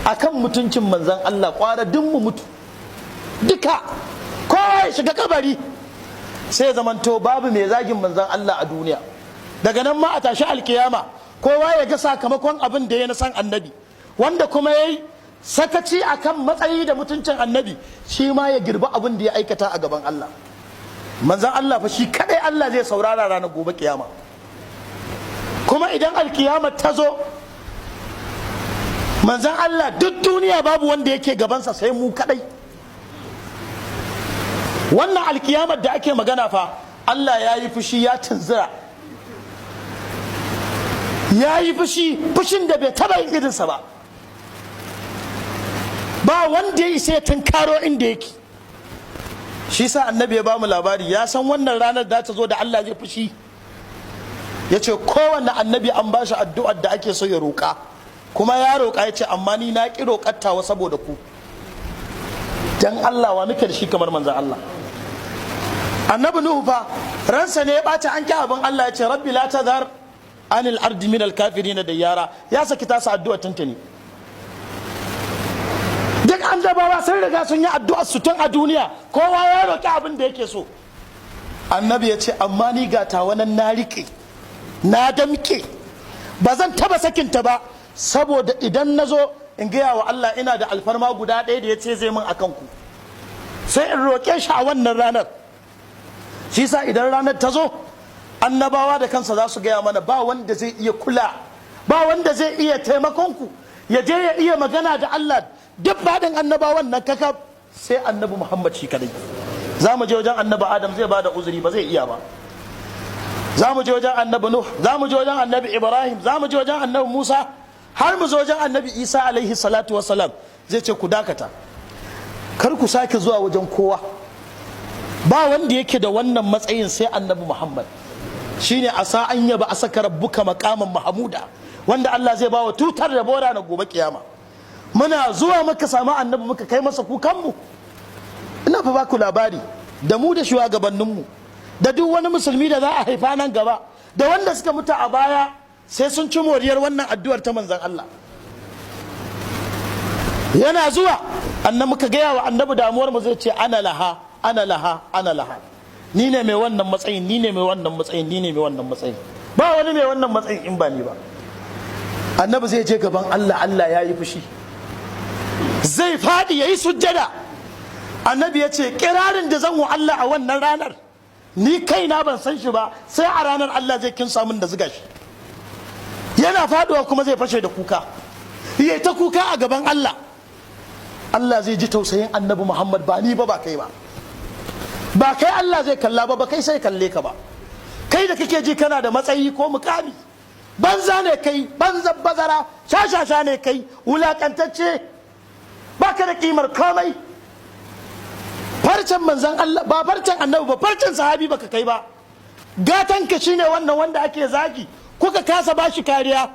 Akan mutuncin manzan Allah kwara duk mu mutu duka, kowa ya shiga kabari, sai zamanto babu mai zagin manzan Allah a duniya. Daga nan ma a tashi alkiyama, kowa ya ga sakamakon abin da ya na san annabi. Wanda kuma ya yi sakaci akan matsayi da mutuncin annabi, shi ma ya girbi abin da ya aikata a gaban Allah. Manzan Allah fa shi kadai Allah zai saurara ranar gobe kiyama. Kuma idan alkiyama ta zo, manzan Allah duk duniya babu wanda yake gabansa sai mu kadai. Wannan alkiyamar da ake magana fa, Allah ya yi fushi, ya tunzura, ya yi fushi, fushin da bai taba yin irinsa ba. Ba wanda ya isa ya tunkaro inda yake. Shi sa annabi ya bamu labari, ya san wannan ranar da ta zo da Allah zai fushi. Ya ce kowanne annabi an ba shi addu'ar da ake so ya roƙa, kuma ya roƙa. Ya ce amma ni na ƙi roƙattawa saboda ku. Dan Allah, wa muke da shi kamar manzan Allah? Annabi Nuhu fa ransa ne ya ɓata, an ƙi abin Allah, ya ce rabbi la tadhar anil ardi min al kafirin dayyara. Ya saki tasa addu'a tuntuni. Duk annabawa sun riga sun yi addu'ar su tun a duniya, kowa ya roƙi abin da yake so. Annabi ya ce amma ni ga tawa nan na riƙe, na damƙe, ba zan taba sakinta ba, saboda idan na zo in gaya wa Allah ina da alfarma guda ɗaya da ya ce zai min a kanku, sai in roƙe shi a wannan ranar. Shi sa idan ranar ta zo, annabawa da kansa za su gaya mana, ba wanda zai iya kula, ba wanda zai iya taimakon ku ya je ya iya magana da Allah, duk faɗin annabawan nan kakaf, sai annabi Muhammad shi kadai. Za mu je wajen annabi Adam, zai ba da uzuri, ba zai iya ba. Za mu je wajen annabi Nuh, za mu je wajen annabi Ibrahim, za mu je wajen annabi Musa, har mu zo wajen annabi Isa alaihi salatu wasalam. Zai ce ku dakata, kar ku sake zuwa wajen kowa, ba wanda yake da wannan matsayin sai annabi Muhammad. Shine asa an yab'asaka rabbuka maqaman mahmuda, wanda Allah zai bawa tutar da bora na gobe kiyama. Muna zuwa muka samu annabi, muka kai masa kukanmu. Ina fa baku labari, da mu da shugabanninmu da duk wani musulmi da za a haifa nan gaba da wanda suka mutu a baya, sai sun ci moriyar wannan addu'ar ta manzon Allah. Yana zuwa annabi, muka gaya wa annabi damuwar mu, zai ce ana laha, ana laha, ana laha. Ni ne mai wannan matsayin, ni ne mai wannan matsayin, ni ne mai wannan matsayin, ba wani mai wannan matsayin in ba ni ba. Annabi zai je gaban Allah, Allah ya yi fushi, zai faɗi ya yi sujjada. Annabi ya ce kirarin da zan wa Allah a wannan ranar, ni kaina ban san shi ba, sai a ranar Allah zai kin samun da ziga shi. Yana faduwa kuma zai fashe da kuka, yayi ta kuka a gaban Allah. Allah zai ji tausayin annabi Muhammad, ba ni ba, ba kai ba, ba kai Allah zai kalla ba, ba kai sai kalle ka ba. Kai da kake ji kana da matsayi ko mukami, banza ne kai, banza bazara, shashasha ne kai, wulakantacce, baka da kimar komai. Farcen manzan Allah ba, farcen annabi ba, farcen sahabi baka kai ba. Gatan ka shine wannan wanda ake zagi, kuka kasa bashi kariya.